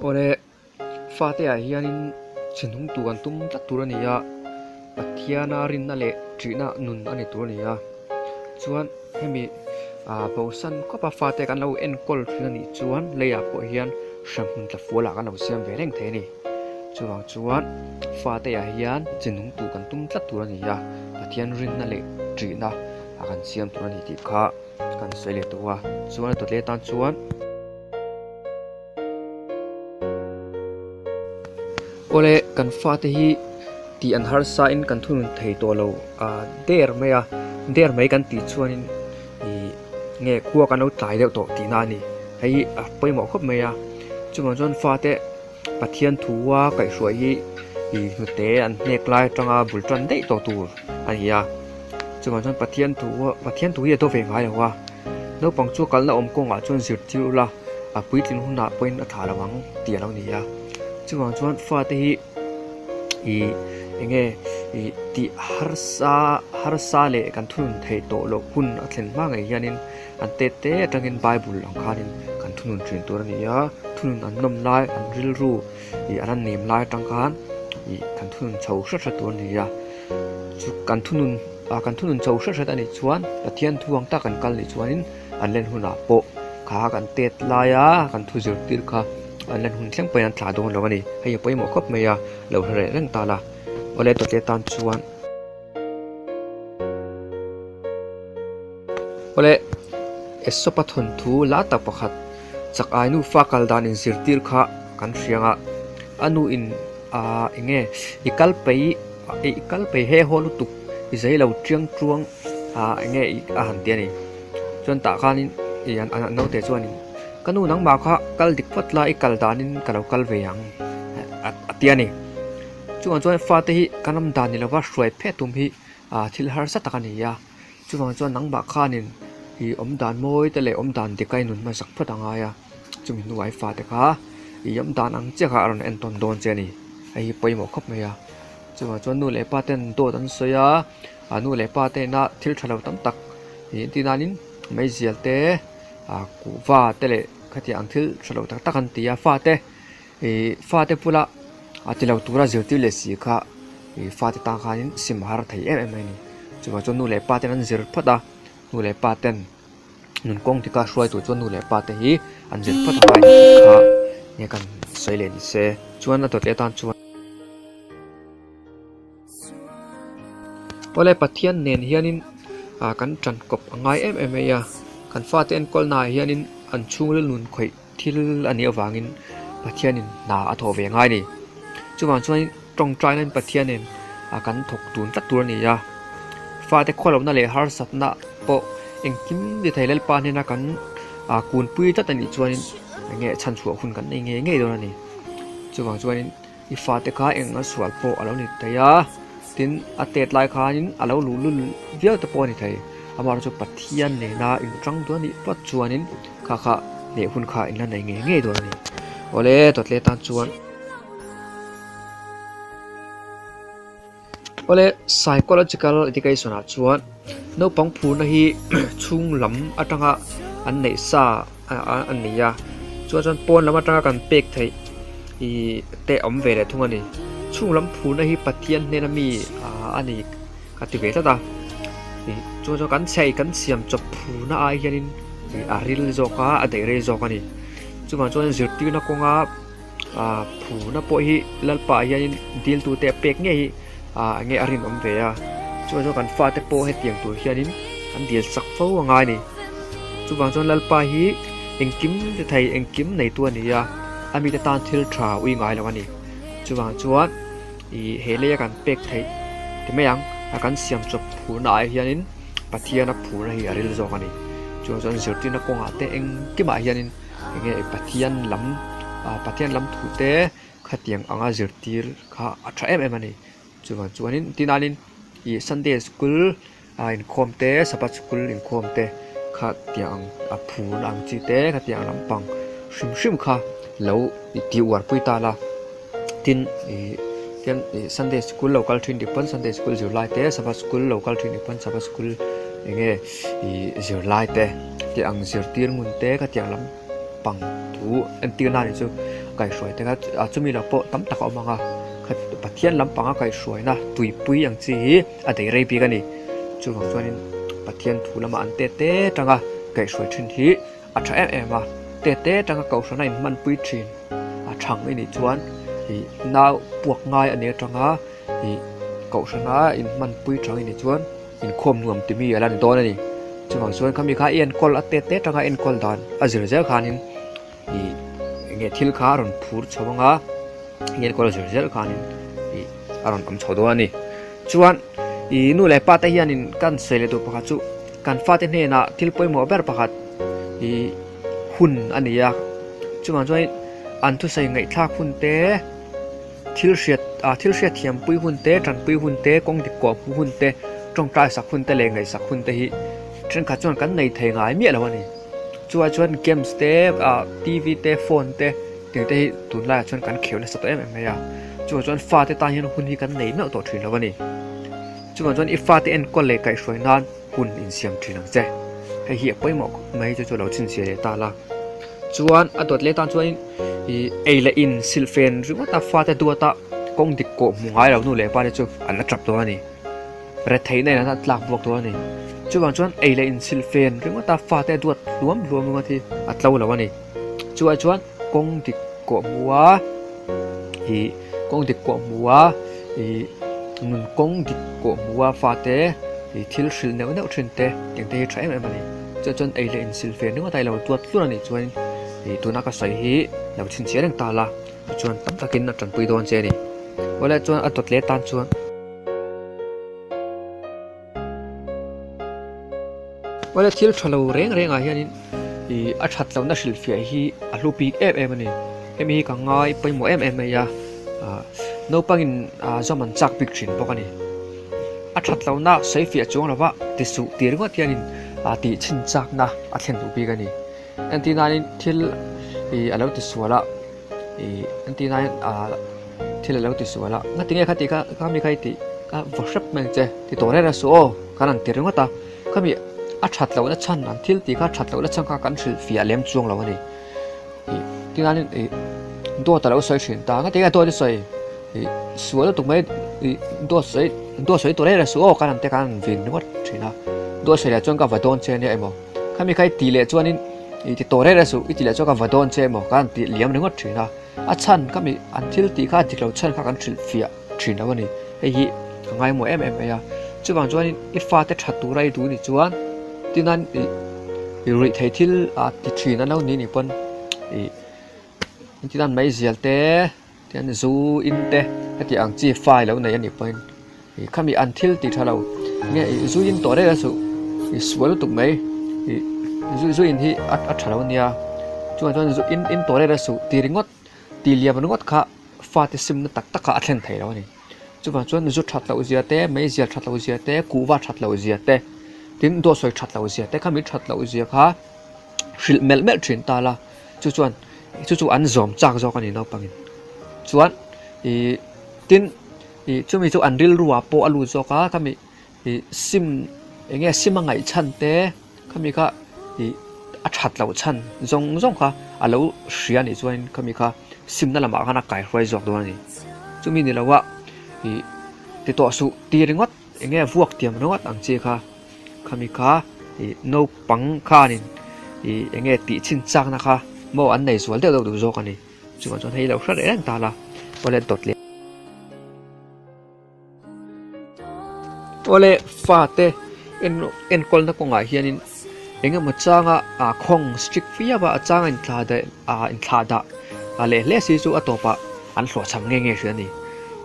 Awle, fate ah hianin chhinung tur kan tum tlat tur a ni a, Pathiana rinna leh ṭihna nun a ni tur a ni a. Chuan hemi ah bosan khawpa fate kan lo enkawl thin a nih chuan leiah pawh hian hremhmun tla fualah kan lo siam ve reng thei a ni. Chuvang chuan fate ah hian chinung tur kan tum tlat tur a ni a, Pathian rinna leh ṭihna a kan siam tur a ni tih kha kan sawi leh tawh a. Chuan a tawt leh tan chuan. Awle kan fate hi tih an harsa in kan thunun thei tawh lo ah der mai a der mai kan tih chuanin ih nge khua kan lo tlai deuh tawh tihna a ni hei hi a pawimawh khawp mai a chuvang chuan fate Pathian thu a kaihhruai hi ih hnute an hnek lai atanga bul tan daih tawh tur a ni a chuvang chuan Pathian thu Pathian thu hi a do ve ngai lo a naupang chu kalna awm kawngah chuan zirtir ula a puitling hunah pawhin a tha lo ang tih a lo ni a chuvang chuan fate hi ih eng nge ih tih harsa harsa leh kan thunun theih tawh loh hun a thlen hma ngei hianin an tet te atangin bible ang khanin kan thunun thin tur a ni a thunun an nawm lai an rilru ih an han nem lai atang khan ih kan thunun chho hret hret tur a ni a chu kan thunun ah kan thunun chho hret hret a nih chuan Pathian thu ang tak an kal nih chuanin an len hunah pawh kha kan tet laia kan thu zirtir kha an len hun thleng pawhin an thlah dawn lo a ni hei a pawimawh khawp mai a lo hre reh reng ta la awle tawtle tan chuan. Awle Aesop-a thawnthu la tak pakhat chak ai nufa kal dan inzirtir kha kan hria ang a, a nu in aaa eng nge i kal peih i kal peih he haw lutuk i zai lo chiang chuang aaa eng nge a han ti a ni. Chuan tah khanin ih an naute chuanin ka nu nangmah kha kal dik phawt la i kal danin ka lo kal ve ang a ti a ni. Chuvang chuan fate hi kan awm dan ni lova hruai phet tum hi ah thil harsa tak a ni a chuvang chuan nangmah khanin ih awm dan mawi te leh awm dan dik a i nun hmasak phawt a ngai a chumi hnuah i fate kha ih awm dan ang chiah kha a rawn entawn dawn che a ni hei hi pawimawh khawp mai a chuvang chuan nu leh pa ten dawt an sawi a ah nu leh pa te ina thil tha lo tam tak ih entir nanin meizial te ah kuhva te leh khatiang ang thil tha lo tak tak an ti a fate. Ih fate bula a ti lo tura zirtir leh si kha ih fate tan khanin sim har thei em em mai a ni chuvang chuan nu leh pa ten an zir phawt a nu leh pa ten nun kawng tika hruai tur chuan nu leh pa te hi an zir phawt a ngai tih kha nge kan sawi leh ni se chuan a dawt leh atan chuan. Awle Pathian nen hianin ah kan tan kawp a ngai em em mai a kan fate enkawl naah hianin an chhungril nun khawih thil a nih avangin Pathianin hna a thawh ve ngai a ni. Chuvang chuan tawngtai nan Pathianin a kan thawk tun tlat tur a ni a, fate khualohna leh harsatna pawh engkim ni thei Lalpa hnena kan ah kunpui tlat a nih chuanin eng nge chhanchhuah hun kan nei ngei ngei dawn a ni. Chuvang chuanin i fate kha eng a sual pawh a lo ni thei a, tin a tet lai khanin a lo luhlul viau te pawh a ni thei. Amaherawhchu Pathian nena inchang duh a nih phawt chuanin kha kha hneh hun kha in la nei ngei ngei dawn a ni. Awle dawt leh tan chuan. Awle psychological education ah chuan naupang phurna hi chhung lam atanga an neih sa a ni a chuan chuan pawn lam atanga kan pek theih ih te a awm ve leh thung a ni chhung lam phurna hi Pathian hnena mi ah a ni ka ti ve tlat a ih chuan chuan kan chei kan siam chawp phurna ai hianin ih a ril zawk a a daih rei zawk a ni chuvang chuan zirtirna kawnga. Ah phurna pawh hi lalpa ah hianin dil tute a pek ngei hi ah enge a rinawm ve a chuvang chuan kan fate pawh hetiang tur hianin an dil chak fo a ngai a ni chuvang chuan lalpa hi engkim ti thei engkim neitu a ni a a mite tan thil tha ui ngai lo a ni chuvang chuan ih he leia kan pek theih ti mai ang a kan siam chawp phurna ah hianin Pathian a phurna hi a ril zawk a ni chuvang chuan zirtirna kawngah te engkimah hianin. Enge Pathian lam ah Pathian lam thu te khatiang anga zirtir kha a tha em em a ni. Chuvang chuanin tinanin ih Sunday school ah inkhawm te Sabbath school inkhawm te khatiang a phur ang chi te khatiang lampang hrim hrim kha lo tih uar pui ta la. Tin ih tian ih Sunday school lo kal thin dik pawn Sunday school zirlai te Sabbath school lo kal thin dik pawn Sabbath school enge ih zirlai te. Tih ang zirtir ngun te ka tiang lam pang thu entir na ni chu kaihhruai te kha chumi lo pawh tam tak a awm ang a, Pathian lampanga kaihhruaina tuipui ang chi hi a daih rei bik a ni. Chuvang chuanin Pathian thu lamah an tet te tanga kaihhruai thin hi a tha em em a, tet te tanga kohhrana inhmanpui thin a thang i nih chuan ih nau puak ngai a nih atanga ih kohhrana inhmanpui thang i nih chuan inkhawm nuam ti mi a la ni dawn a ni. Chuvang chuan khami kha i enkawl a tet te tanga enkawl dan a zir zel khanin ih eng nge thil kha a rawn phur chho ang a, i enkawl a zir zel khanin ih a rawn awm chho dawn a ni. Chuan ih nu leh pa te hianin kan sawi leh duh pakhat chu kan fate hnenah thil pawimawh ber pakhat ih hun a ni a, chuvang chuanin an thusawi ngaihthlak hun te thil hriat ah thil hriat thiampui hun te tanpui hun te kawng dik kawh hmuh hun te tawngtai sak hun te leh ngaihsak hun te hi thenkhat chuan kan nei thei ngai miah lo a ni. Chuai chuan games te ah T_V te phone te tih te hi tunlaiah chuan kan kheuh nasa tawh em em mai a chuvang chuan fate tan hian hun hi kan nei meuh tawh thin lo a ni chuvang chuan i fate enkawl leh kaihhruai nan hun insiam thin ang che hei hi a pawimawh khawp mai chu chu lo chhinchhiah leh ta la chuan a dawt leh tan chuan ih ei leh in silhfen ringawt a fate duat a kawng dik kawh hmu ngai lo nu leh pa te chu an la tap dawn a ni. Retheihna in an tlak buak dawn a ni. Chuvang chuan ei leh inchhilh fen ringawt a fate duat hluam hluam ringawt hi a tlo lo a ni. Chuai chuan kawng dik kawh hmu a ih kawng dik kawh hmu a ih nun kawng dik kawh hmu a fate ih thil hrilh neuh neuh thin te tiang te hi tha em em a ni. Chuan chuan ei leh inchhilh fen ringawt a i lo duat hlur a nih chuan ih tuna ka sawi hi lo chhinchhiah reng ta la tichuan tam takin a tanpui dawn che a ni. Awle chuan a dawt leh tan chuan. Awle thil tha lo reng reng ah hianin ih a that lohna hrilhfiah hi a hlu bik em em a ni hemi hi ka ngai pawimawh em em mai a ah naupangin ah zawm an chak bik thin bawk a ni a that lohna sawi fiah chuang lova ti suh tih ringawt hianin ah tih chhin chakna a thlen duh bik a ni entir nain thil ih a lo ti sual a. Ih an tih nain ah thil a lo ti sual a nga tinge khati kha khami kha i tih ka vaw hrep mai ang che ti tawh reng reng suh aw kan han ti ringawt a khami a that lohna chhan an thil tih kha that lohna chhan kha kan hrilh fiah lem chuang lo a ni ih tinganin ih dawt a lo sawi thin ta nga tinge dawt i sawi ih sual lutuk mai ih dawt sawi dawt sawi tawh reng reng suh aw kan han ti a kan han vin ringawt thin a dawt sawi leh chuan ka va dawn che ania emaw khami kha i tih leh chuanin. I ti tawh reng reng suh, i ti leh chuan ka va dawn che emaw ka han tih liam ringawt thin a, a chhan ka mi an thil tih kha a dik lo chhan kha kan hrilh fiah thin lo a ni, hei hi ka ngaimawh em em mai a, chuvang chuanin i fate that tura i duh ni chuan tinan ih i ruih theih thil a ti thin an lo ni nih pawn ih tinan meizial te. Tihian zu in te heti ang chi file lo nei a nih pawhin ih khami an thil tih tha lo nge ih zu in tawh reng a suh ih sual lutuk mai ih zu zu in hi a a tha lo a nia chuan chuan zu in in tawh reng a suh tih ringawt tih liam ringawt kha fate simna tak tak kha a thlen thei lo a ni chuvang chuan zu that loh zia te meizial that loh zia te kuhva that loh zia te tin dawt sawi that loh zia te khami that loh zia kha hrilh melh melh thin ta la. Chu chuan chu chu an zawm chak zawk a ni naupangin chuan ih tin ih chumi chu an rilruah pawh a lut zawk a khami ih sim eng nge sim a ngaih chhan te khami kha ih a that loh chhan zawng zawng kha a lo hria a nih chuanin khami kha simna lamah khan a kaihruai zawk dawn a ni chumi ni loa ih ti tawh suh ti ringawt eng nge vuak tiam ringawt ang chi kha. Khami kha ih naupang khanin ih eng nge tih chhin chakna kha maw an nei zual deuh deuh duh zawk a ni. Chuvang chuan hei lo hre reng reng ta la awle dawt leh. Awle fate en enkawlna kawngah hianin eng emaw changa ah khawng strict viau a a changa inthla daih ah inthlah dah a leh hle si chu a tawpah an hlawhchham nge nge hria a ni.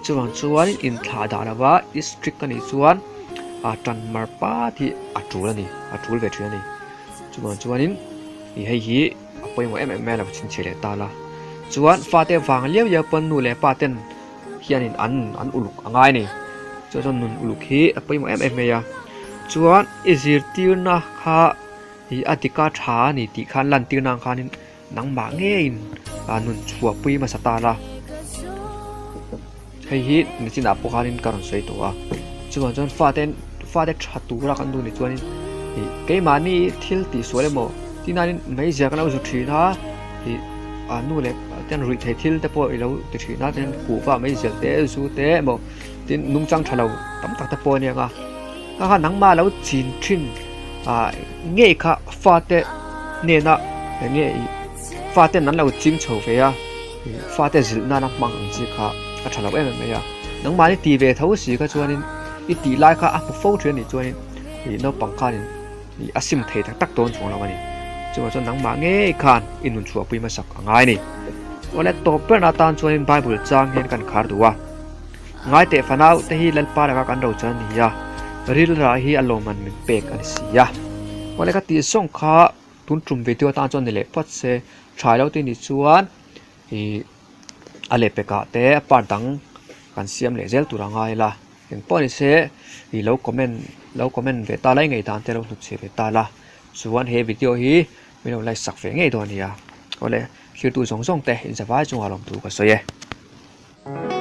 Chuvang chuan inthlah dah lova i strict a nih chuan. a tan mar pat hi a tul a ni a tul ve thin a ni chuvang chuanin ih hei hi a pawimawh em em mai a lo chhinchhiah leh ta la chuan fate vang liau liau pawn nu leh pa ten hianin an an uluk a ngai a ni chu chuan nun uluk hi a pawimawh em em mai a chuan i zirtirna kha ih a dika tha a ni tih khan lan tir nan khanin. Nangmah ngeiin a nun chhuahpui hmasa ta la. Hei hi nichinah pawh khanin ka rawn sawi tawh a. Chuvang chuan fate fate tha tura kan duh ni chuanin ih keimahni thil tih sual emaw tihnanin meizial kan lo zu thin a ih a nu leh Tian ruih theih thil te pawh i lo ti thin a, tin kuhva mai zel te, zu te emaw tin nungchang tha lo tam tak te pawh a nia nga. Kha kha nangmah lo chin thin ah ngei kha fate hnena eng nge ih faten an lo ching chho ve a, fate zilh nana hmang ang chi kha a tha lo em em mai a. Nangmahni ti ve tho si kha chuanin i tih lai kha a hmu fo thin a nih chuanin ih naupang khanin ih a sim thei tak tak dawn chuang lo a ni. Chuvang chuan nangmah ngei khan i nun chhuahpui hmasak a ngai a ni. Awle tawp berna atan chuanin Bible chang hian kan khar duh a. Ngai teh fanau te hi Lalpa laka kan ro chuan a ni a, rilrah hi a lawmman min pek a ni si a. Awle ka tih zawng kha tun tum video atan chuan ni leh phawt se, tha lo te ni chuan ih a lehpekah te a part dang kan siam leh zel tur a ngai la. Eng pawh ni se ih lo comment lo comment ve ta la i ngaihdan te lo hnut chhe ve ta la chuan he video hi min lo like sak ve ngei dawn a nia. Awle thiltu zawng zawng te inzavai chungah lawmthu ka sawi e.